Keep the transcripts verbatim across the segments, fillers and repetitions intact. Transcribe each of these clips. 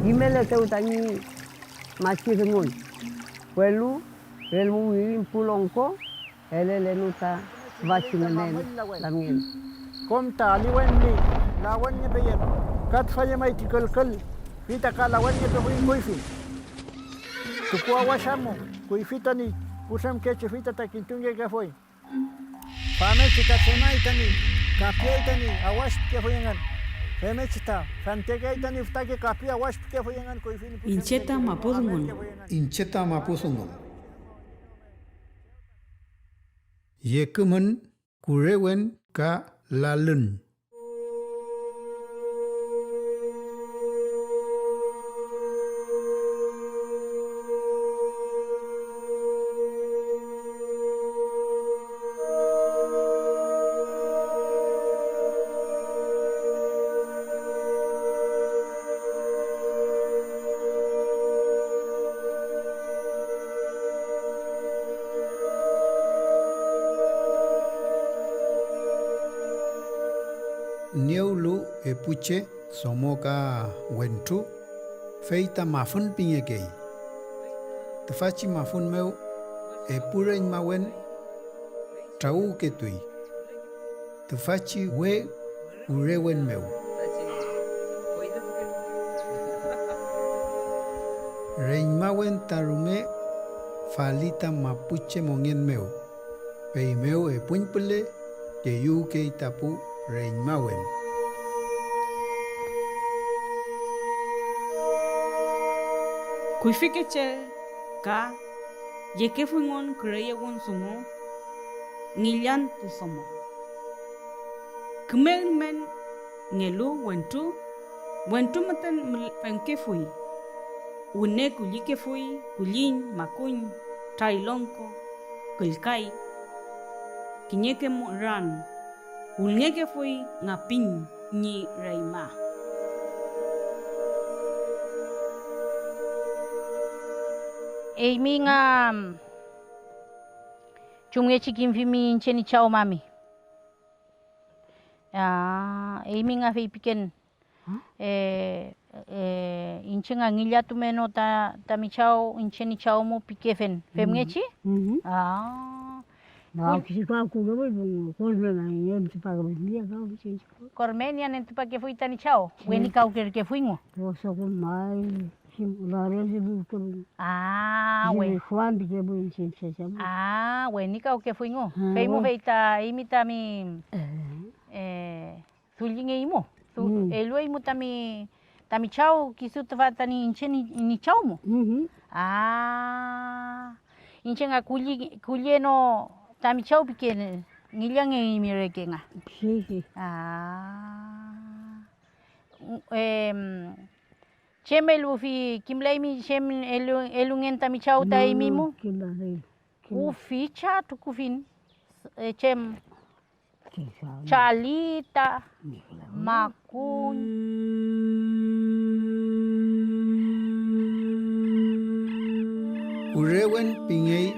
Kimeletew tañi machi dungun, welu relmu wirin pu longko elelenu ta tüfachi ngünen lamngen. Kom ta aliwen ñi lawenngepeyem, ka tüfa llemay ti külkül, fey ta ka lawenngepefuy kuyfi. Tukuawash amu, kuyfi tañi putremkechi, fey ta, ta kintungekefuy. Famngechi ta tremay tañi kapiay tañi awash pikefuy engün. Femngechi ta fentekeay tañi fütake kapi awash pikefuy engün kuyfi ñi pu Iñche ta mapu dungun. Iñche ta mapu dungun. Yekümün, kurewen ka lalün. Niewlu epu che domo ka wentru, fey ta mafün pingekey. Tüfachi mafün mew epu reñmawen trawüwketuy tüfachi we kurewen mew. Reñmawen ta rume fali ta mapuche mongen mew, feymew epuñpüle llelluwkey ta pu reñmawen. Kuyfike che ka yekefuyngon küreyewün dungu ngillantu domo. Küme ülmenngelu wentru, wentru müten mül-, femkefuy. Wüne kullikefuy kulliñ, makuñ, traylongko, küllkay. Kiñeke mu-, ran wülngekefuy ngapiñ ñi reñma. Eymi nga chumngechi kimfimi iñche ñi chaw mami. Ah, eymi nga feypiken, eh, eh, iñche nga ngillatumenon ta, tami chaw, iñche ñi chaw mu pikefen, femngechi? Ah. Kormenian entupakefuy tañi chaw, wenikawkerkefuy ngo. Ah, we-, ah, wenikawkefuy ngo. Fey mu fey ta eymi tami, eh, dullingeymu, du-, elueymu tami, tami chaw, kisu tüfa tañi iñche ñi, ñi chaw mu. Ah, iñche nga kulli-, kulleno tami chaw pike, ngillangeymi reke nga. Ah. Em, chem elufi, kimlaymi chem elu-, elungen tami chaw ta eymi mu? Uficha tukufin, eh, chem chalita, makuñ. Kurewen pingey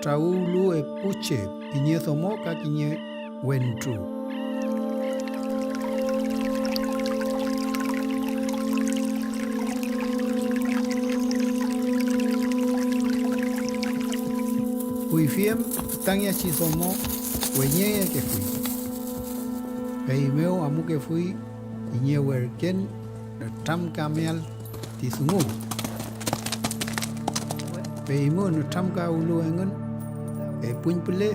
trawüwlu epu che, kiñe domo ka kiñe wentru. Kuyfi em fütangechi domo weñengekefuy. Feymew amukefuy kiñe werken nütramkameael ti dungu. Feymew nütramkawlu engün, epuñpüle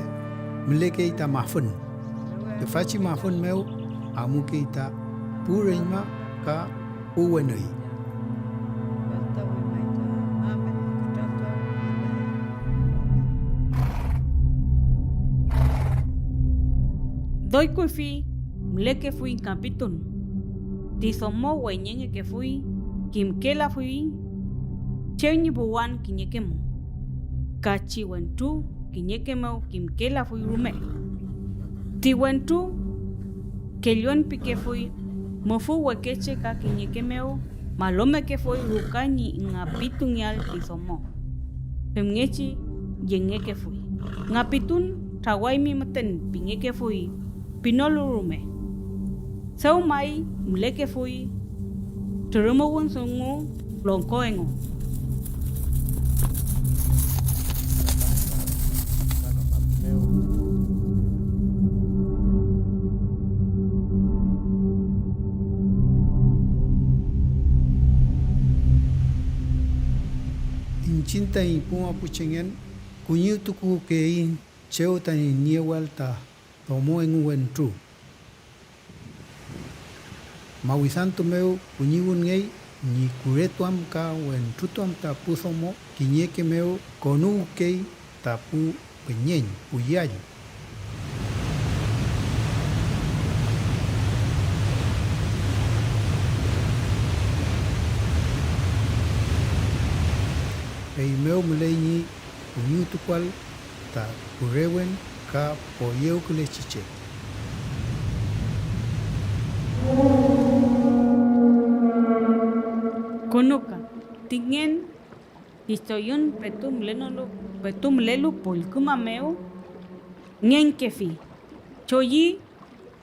mülekey ta mafün. Tüfachi mafün mew amukey ta pu reñma ka pu wenüy. Doy kuyfi mülekefuy kapitun. Ti domo weñengekefuy, kimkelafuy chew ñi puwan kiñeke mu, ka chi wentru kiñeke mew kimkelafuy rume. Ti wentru kellwenpikefuy mufü wekeche ka kiñeke mew malomekefuy ruka ñi ngapitungeael ti domo, femngechi yengekefuy. Ngapitun trawaymi müten pingekefuy pinolu rume. Dew may mülekefuy trürümüwün dungu longko engu. Iñchiñ taiñ pu mapuchengen kuñiwtukuwkeiñ chew tañi niewal ta domo engu wentru. Mawisantu mew kuñiwünngey ñi kuretuam ka wentrutuam ta pu domo, kiñeke mew konuwkey ta pu püñeñ, pu yall. Feymew müley ñi kuñiwtukuael ta kurewen ka poyewkülechi che. Konoka, ti ngen pistoyün petu mülenolu, petu mülelu pollküma mew ngenkefi. Choyü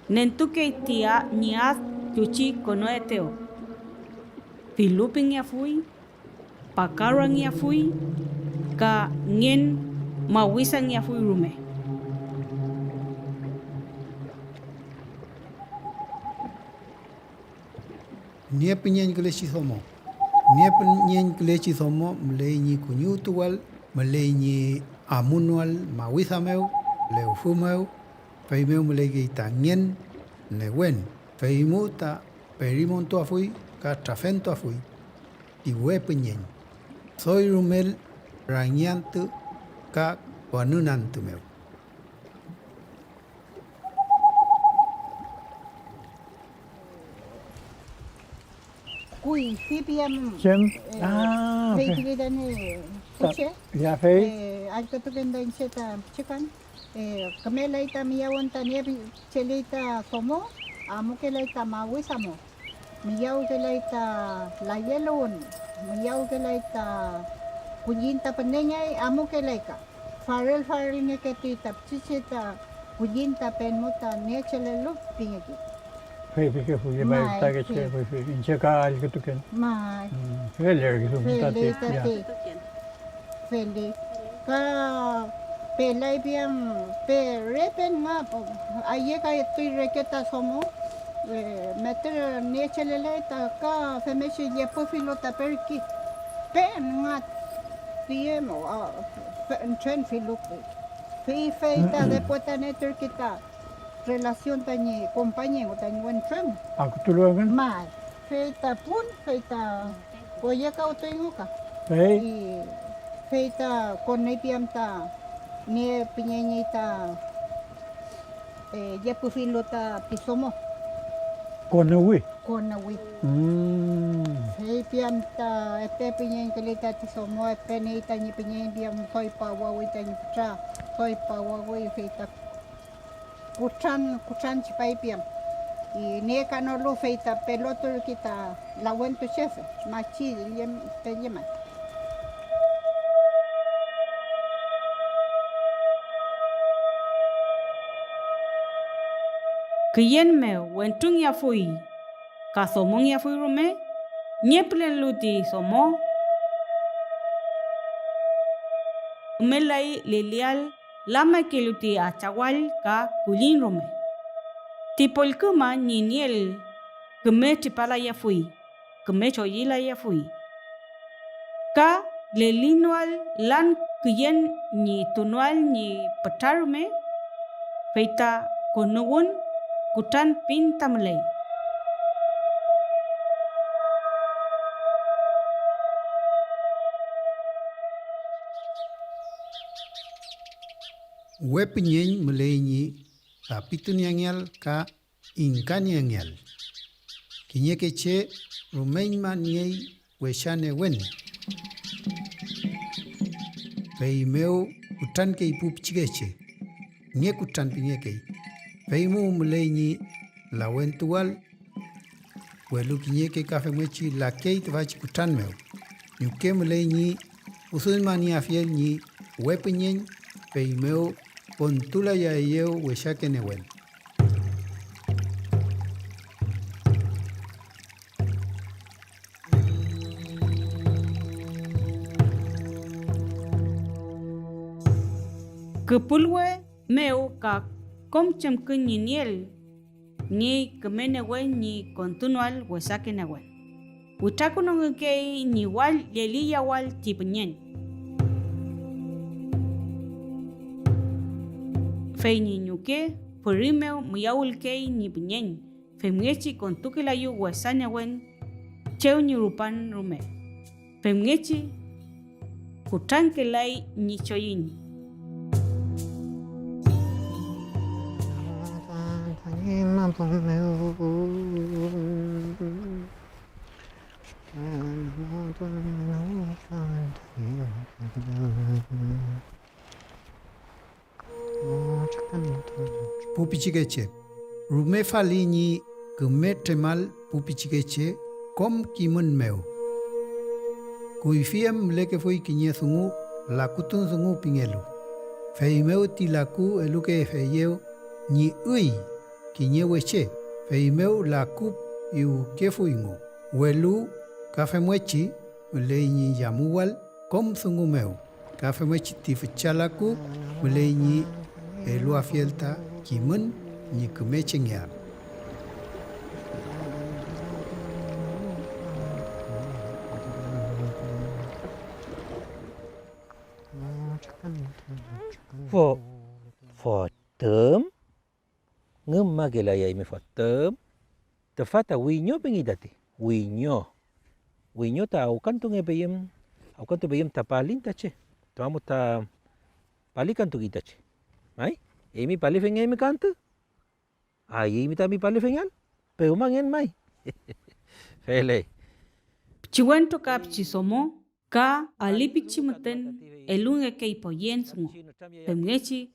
nentukey ti a-, ñi ad chuchi konoetew. Filu pingeafuy, pakaruangeafuy ka ngen mawisangeafuy rume. Niepüñeñkülechi domo. Niepüñeñkülechi domo müley ñi kuñiwtuwal, müley ñi amunoael mawida mew, lewfü mew, feymew mülekey ta ngen, newen, feymu ta perimontuafuy ka trafentuafuy ti we püñeñ, doy rumel rangiantü ka wanün antü mew. Kuyfi piam, chem? Eh, ah, ok. Feytifi tañi pu che, ya, fey. Eh, allkütuken ta iñche ta pichikan, eh, kümelay ta miyawün ta niecheley ta domo, amukelay ta mawi domo, miyawkelay ta layeluwün, miyawkelay ta kulliñ ta püneñay, amukelay ka. Farel farelngeketuy ta pichiche ta kulliñ ta penmu ta niechelelu pingeki. Fey pikefuy may, may fütakeche, fey, fey, iñche ka allkütuken. May. Mm, fele kisu tati, fele ya. Tati. Fele. Ka pelay piam, pe-, re pen nga, ayekatuy reke ta domo, eh, meter niechelele ta ka femngechi llepüfilu ta perki. Pen nga tiye mo, ah, fe-, fentren filu. Fey, fey ta después ta netürki ta relación tañi compañero, tañi wentru em. Akutulu engün? May. Fey ta pun, fey ta poyekawtuy engu ka. Fey? Y fey ta konüy piam ta niepüñeñi ta, eh, llepüfilu ta ti domo. Konüwi? Konüwi. Mm. Fey piam ta epe püñeñküley tati domo, epe niey tañi püñeñ piam, doy pawawi tañi fütra, doy pawawi, fey ta kutran, kutranchipay piam. Y niekanolu, fey ta peloturki ta lawentuchefe, machi llemay. Küyen mew wentrungeafuy ka domongeafuy rume, niepülelu ti domo, kümelay leleael lamekelu ti achawall ka kulliñ rume. Ti pollküma ñi nieel küme tripalayafuy, küme choyülayafuy. Ka lelinoael lan küyen ñi tunoael ñi pütra rume, fey ta konuwün kutran pin ta müley. We püñeñ müley ñi dapituniengeael ka ingkaniengeael. Kiñeke che rumeñma niey wecha newen. feymew kutrankey pu pichikeche, nge kutran pingekey, feymew müley ñi lawentuwal, welu kiñeke ka femngechi lakey tüfachi kutran mew, ñuke müley ñi uduñmanieafiel ñi we püñeñ, feymew pontulayaeyew wesake newen. Küpulwe mew ka kom chemkün ñi nieel, niey küme newen ñi kontunoael wesake newen. Witrakünungekey ñi wall llelliyawael ti püñeñ. Fey ñi ñuke püri mew miyawülkey ñi püñeñ, femngechi kontukelayu wesa newen chew ñi rupan rume. Femngechi kutrankelay ñi choyüñ. Pu pichikeche, rume fali ñi küme tremal pu pichikeche kom kimün mew. Kuyfi em mülekefuy kiñe dungu lakutun dungu pingelu, feymew ti laku elukefeyew ñi üy kiñe weche, feymew laku piwkefuyngu, welu ka femngechi müley ñi yamuwal kom dungu mew, ka femngechi ti fücha laku müley ñi eluafiel ta kimün ñi kümechengeael. Fo-, fotüm. Ngümakelayaymi fotüm. Tüfa ta wiño pingi tati. Wiño. Wiño ta awkantungepeyüm, awkantupeyüm ta palin ta che. Tüfa mu ta palikantuki ta che. May, eymi palifengeymi ka antü. Ayüymi tami palifengeael. Pewmangen may. Feley. Pichiwentru ka pichidomo ka alipichi müten elungekey poyen dungu, femngechi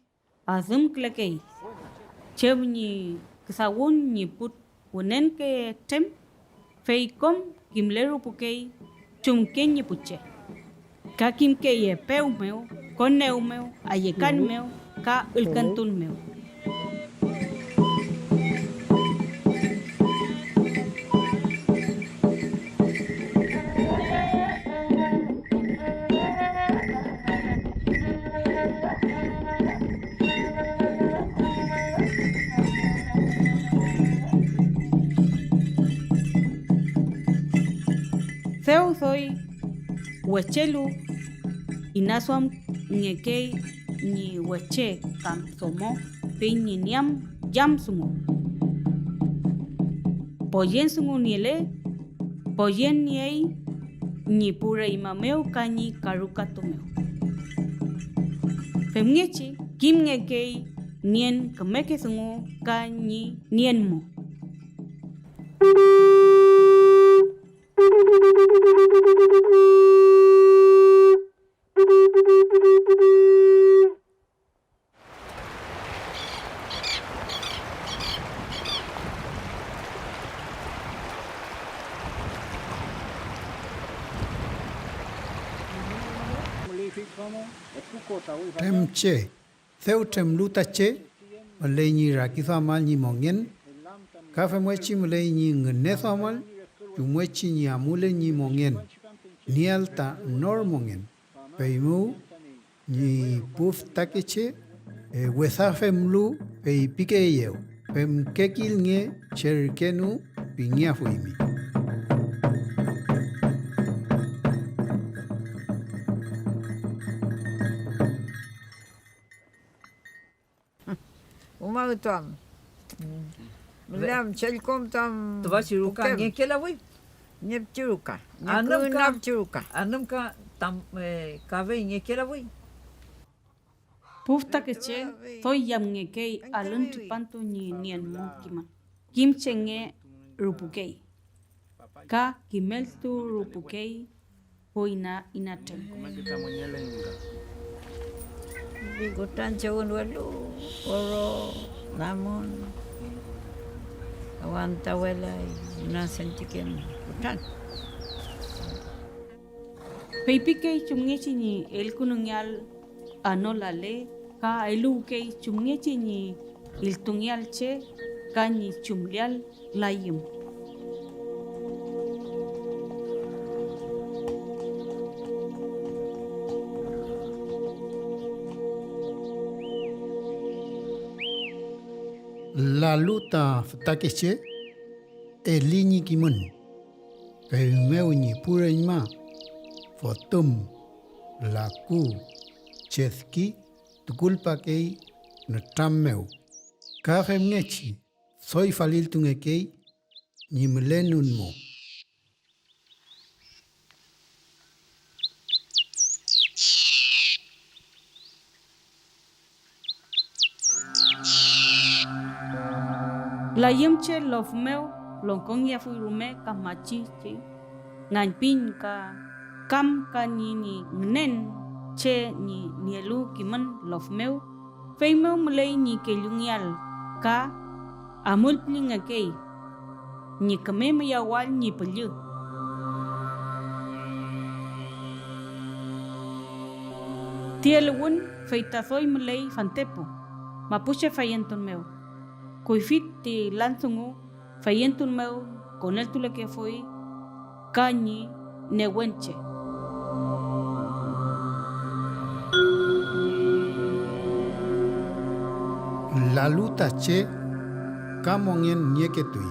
adümkülekey chew ñi küdawün ñi pu wünenke trem, fey kom kimlerupukey chumken ñi pu che. Ka kimkey epew mew, konew mew, ayekan mew ka ülkantun mew. Dew doy wechelu inaduamngekey ñi weche kam domo fey ñi niam yam dungu. Poyen dungu niele, poyen niey ñi pu reñma mew ka ñi karukatu mew. Femngechi kimngekey nien kümeke dungu ka ñi nien mu. Tremche, dew tremlu ta che, müley ñi rakiduamal ñi mongen, ka femngechi müley ñi ngüneduamal chumngechi ñi amulen ñi mongen, nieal ta nor mongen. Feymew ñi pu fütakeche, eh, wesa femlu, feypikeeyew: "Femkekilnge, cherkenu pingeafuymi." Umawtu am. Müleam, chellkom tam. Tüfachi ruka ngekelafuy. Ñepchi ruka. Anümka, ñekünapchi ruka. Anümka tam, eh, kafey ngekelafuy. Pu fütakeche doy yamngekey alün tripantu ñi nien mu kimün. Kimchenge rupukey, ka kimeltu rupukey pu ina inatrem. Kümeke ta mongelenka. Kutranchewün, welu oro, namun, awantawelay, una sentikem kutran. Feypikey chumngechi ñi elkünungeael anolale, ka eluwkey chumngechi ñi iltungeael che ka ñi chumleael layüm. Lalu ta fütakeche, eli ñi kimün, feymew ñi pu reñma, fotüm, laku, chedki tukulpakey nütram mew, ka femngechi doy faliltungekey ñi mülenun mu. Layümche lof mew longkongeafuy rume ka machi che ngañpiñ ka kam ka ñi, ñi ngünen che ñi nielu kimün lof mew, feymew müley ñi kellungeael ka amüllpillingekey ñi küme miyawael ñi püllü. Ti eluwün fey ta doy müley fantepu mapuche feyentun mew, kuyfi ti lan dungu feyentun mew koneltulekefuy ka ñi newenche. Lalu ta che ka mongen nieketuy,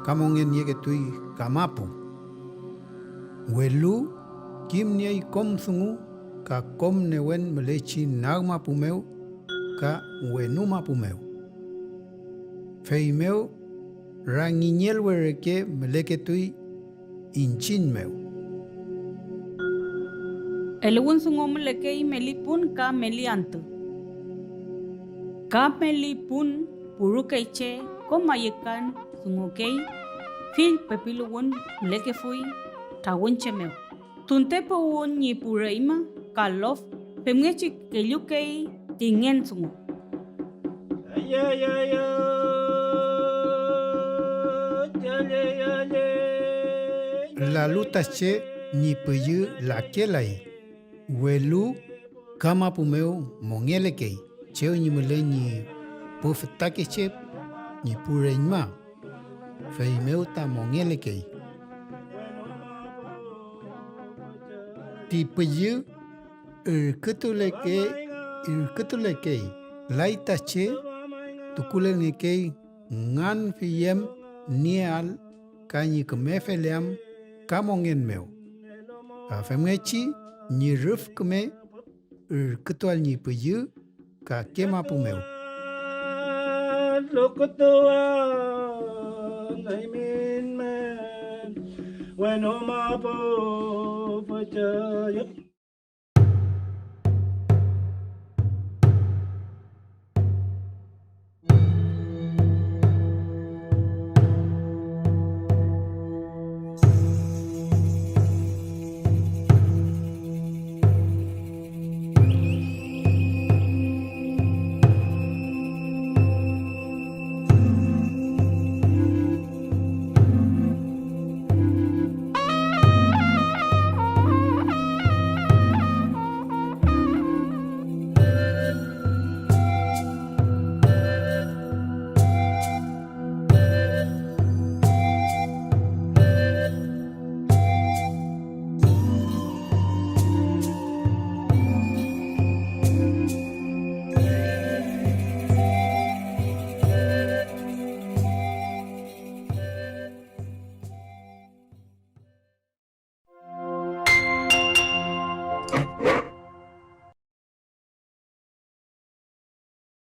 ka mongen nieketuy kamapu, welu kimniey kom dungu ka kom newen mülechi nag mapu mew ka wenu mapu mew. Feymew rangiñelwe reke müleketuy iñchiñ mew. Eluwün dungu mülekey meli pun ka meli antü. Ka meli pun purukey che kom ayükan dungukey, fill pepiluwün mülekefuy trawün che mew. Tunte puwün ñi pu reñma ka lof, femngechi kellukey ti ngen dungu. Lalu ta che ñi püllü lakelay, welu ka mapu mew mongelekey chew ñi mülen ñi pu fütakeche ñi pu reñma, feymew ta mongelekey. Ti püllü ürkütuleke-, ürkütulekey, lay ta che tukulelngekey ngan fiyem nieael ka ñi küme feleam ka mongen mew, ka femngechi ñi rüf küme ürkütuael ñi püllü kake mapu mew. Wenu mapu